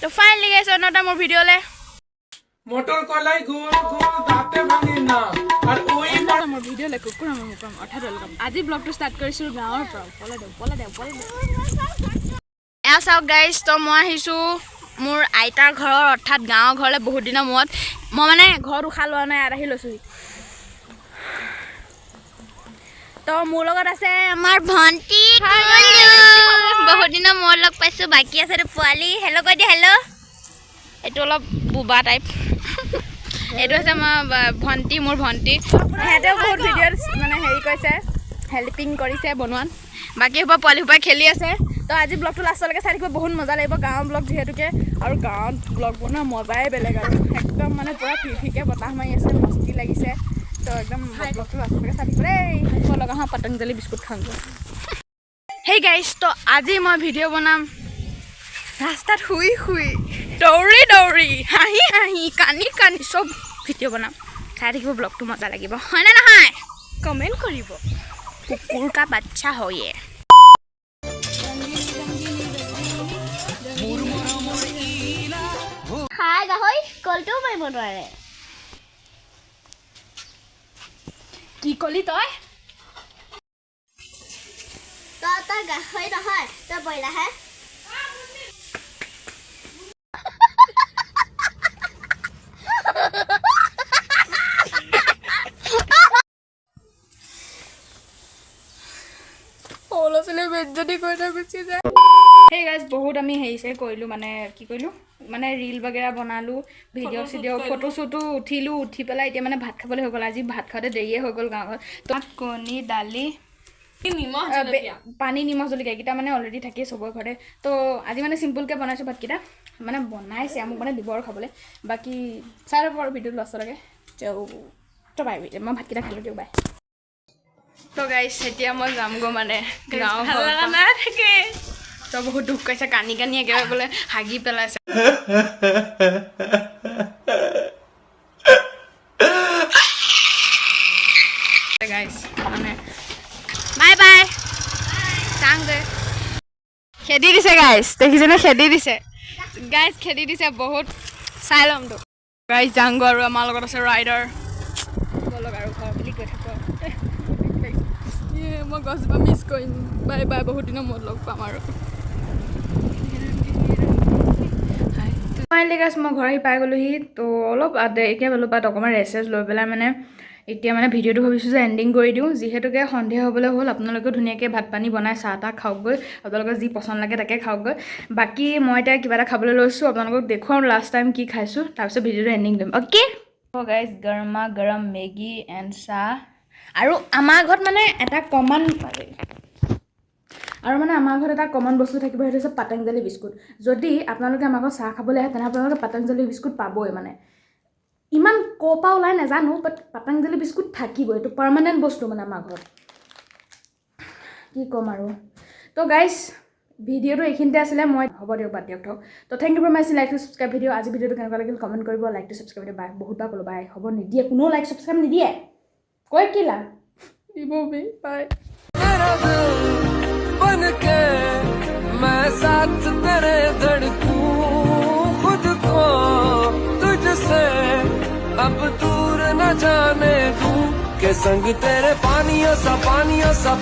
তো ফাইনেলি গাইছ, অন্য এটা মোৰ ভিডিঅ'লৈ। মটৰ কলাই গোল গোল, দাঁতে ভাঙে না আৰ ওই মোৰ ভিডিঅ'লৈ কুকুৰ মোৰ অৰ্থাৎ welcome. আজি ব্লগটো ষ্টাৰ্ট কৰিছোঁ গাঁৱৰ পৰা। পলে দিওঁ, পলে দিওঁ, পলে দিওঁ। এয়া চাওক গাইজ, তো মই আহিছোঁ মোৰ আইতাৰ ঘৰৰ, অৰ্থাৎ গাঁৱৰ ঘৰলৈ বহুত দিনৰ মূৰত। মই মানে ঘৰত উশাহ লোৱা নাই, ইয়াত আহি লৈছোঁহি। তো মোৰ লগত আছে আমাৰ ভণ্টি। বহুত দিনৰ মূৰত লগ পাইছোঁ। বাকী আছে এইটো পোৱালি। হেল্ল' কৈ দিয়া, হেল্ল'। এইটো অলপ বোবা টাইপ। এইটো হৈছে আমাৰ ভণ্টি, মোৰ ভণ্টি। সিহঁতেও বহুত ভিডিঅ'ত মানে হেৰি কৰিছে, হেল্পিং কৰিছে বনোৱাত। বাকী সোপা পোৱালি সোপা খেলি আছে। তো আজি ব্লগটো লাষ্টলৈকে চাই থাকিব, বহুত মজা লাগিব। গাঁৱৰ ব্লগ যিহেতুকে, আৰু গাঁৱত ব্লগ বনোৱা মজাই বেলেগ। আৰু একদম মানে পূৰা ফিৰফিৰকৈ বতাহ মাৰি আছে, মস্তি লাগিছে। তো একদম ব্লগটো লাষ্টলৈকে চাই থাকিব দেই। লগা হওঁ পতঞ্জলি বিস্কুট খাওঁগৈ। হেই গাইজ, তো আজি মই ভিডিঅ' বনাম ৰাস্তাত শুই শুই, দৌৰি দৌৰি, হাঁহি হাঁহি, কান্দি কান্দি, চব ভিডিঅ' বনাম। চাই থাকিব ব্লগটো, মজা লাগিব, হয়নে নহয়? কমেণ্ট কৰিব। कुकुर का बच्चा हो ये। খাই গাহৰি কলটোও মাৰিব নোৱাৰে। কি কলি তই? তই গাহৰি নহয়, তই ব্ৰইলাৰহে। সৰু ল'ৰা ছোৱালী বেজ্জতি কৰি থৈ গুচি যায়। সেই গাইজ, বহুত আমি হেৰি চেৰি কৰিলোঁ, মানে কি কৰিলোঁ, মানে ৰিল বাগেৰা বনালোঁ, ভিডিঅ' চিডিঅ' ফটো চটো উঠিলোঁ। উঠি পেলাই এতিয়া মানে ভাত খাবলৈ হৈ গ'ল। আজি ভাত খাওঁতে দেৰিয়ে হৈ গ'ল গাঁৱত। তো কণী, দালি, পানী, নিমখ, জলকীয়া, এইকেইটা মানে অলৰেডি থাকেই চবৰে ঘৰতে। তো আজি মানে চিম্পুলকৈ বনাইছোঁ ভাতকেইটা। মানে বনাইছে, মোক মানে দিব আৰু খাবলৈ। বাকী চাই ল'ব আৰু ভিডিঅ'টো লাষ্টলৈকে। তো বাই, মই ভাতকেইটা খালোঁ দিওঁ, বাই। তো গাইছ, এতিয়া মই যামগৈ মানে গাঁও। ভাল লগা নাই থাকে। তো বহুত দুখ কৰিছে, কান্দি কান্দি একেবাৰে বোলে হাগি পেলাইছে। গাইছ, মানে বাই বাই, যাওঁগৈ। খেদি দিছে গাইছ, দেখিছেনে? খেদি দিছে গাইছ, খেদি দিছে বহুত। চাই ল'মতো গাইছ, যাওঁগৈ আৰু। আমাৰ লগত আছে ৰাইডাৰ। ব'লক আৰু ঘৰ বুলি কৈ থাকোঁ আৰু। ইয়ে, মই গছজোপা মিছ কৰিম। বাই বাই, বহুত দিনৰ মূৰত লগ পাম। আৰু ফাইনেলি গাইছ, মই ঘৰ আহি পাই গ'লোহি। তো অলপ দেৰিকৈ পালোঁ, বাট অকণমান ৰেষ্ট চেষ্ট লৈ পেলাই মানে এতিয়া মানে ভিডিঅ'টো ভাবিছোঁ যে এণ্ডিং কৰি দিওঁ, যিহেতুকে সন্ধিয়া হ'বলৈ হ'ল। আপোনালোকেও ধুনীয়াকৈ ভাত পানী বনাই চাহ তাহ খাওকগৈ, আপোনালোকৰ যি পচন্দ লাগে তাকে খাওকগৈ। বাকী মই এতিয়া কিবা এটা খাবলৈ লৈছোঁ, আপোনালোকক দেখুৱাম লাষ্ট টাইম কি খাইছোঁ, তাৰপিছত ভিডিঅ'টো এণ্ডিং দিম। অ'কে গাইজ, গৰমা গৰম মেগী এণ্ড চাহ। আৰু মানে আমাৰ ঘৰত এটা কমন বস্তু থাকিব, সেইটো হৈছে পাতঞ্জলি বিস্কুট। যদি আপোনালোকে আমাৰ ঘৰত চাহ খাবলৈ আহে, তেনেহ'লে আপোনালোকে পাতঞ্জলি বিস্কুট পাবই। মানে ইমান ক'ৰ পৰা ওলাই নাজানো, বাট পাতঞ্জলি বিস্কুট থাকিব, এইটো পাৰ্মানেণ্ট বস্তু মানে আমাৰ ঘৰত। কি ক'ম আৰু। তো গাইজ, ভিডিঅ'টো এইখিনিতে আছিলে। মই হ'ব দিয়ক, বাদ দিয়ক, থওক। তো thank you for my like to subscribe video. আজি ভিডিঅ'টো কেনেকুৱা লাগিল কমেণ্ট কৰিব, লাইক টু ছাবস্ক্ৰাইব ভিডিঅ'। বাই। বহুতবাৰ ক'লোঁ বাই, হ'ব নিদিয়ে কোনেও, লাইক ছাবস্ক্ৰাইব নিদিয়ে। কৈ কি লাভ দিব? বাই। तेरा दिल बन के मैं साथ तेरे धड़कूं, खुद को तुझसे अब दूर न जाने दूं, के संग तेरे पानियों सा पानियों सा।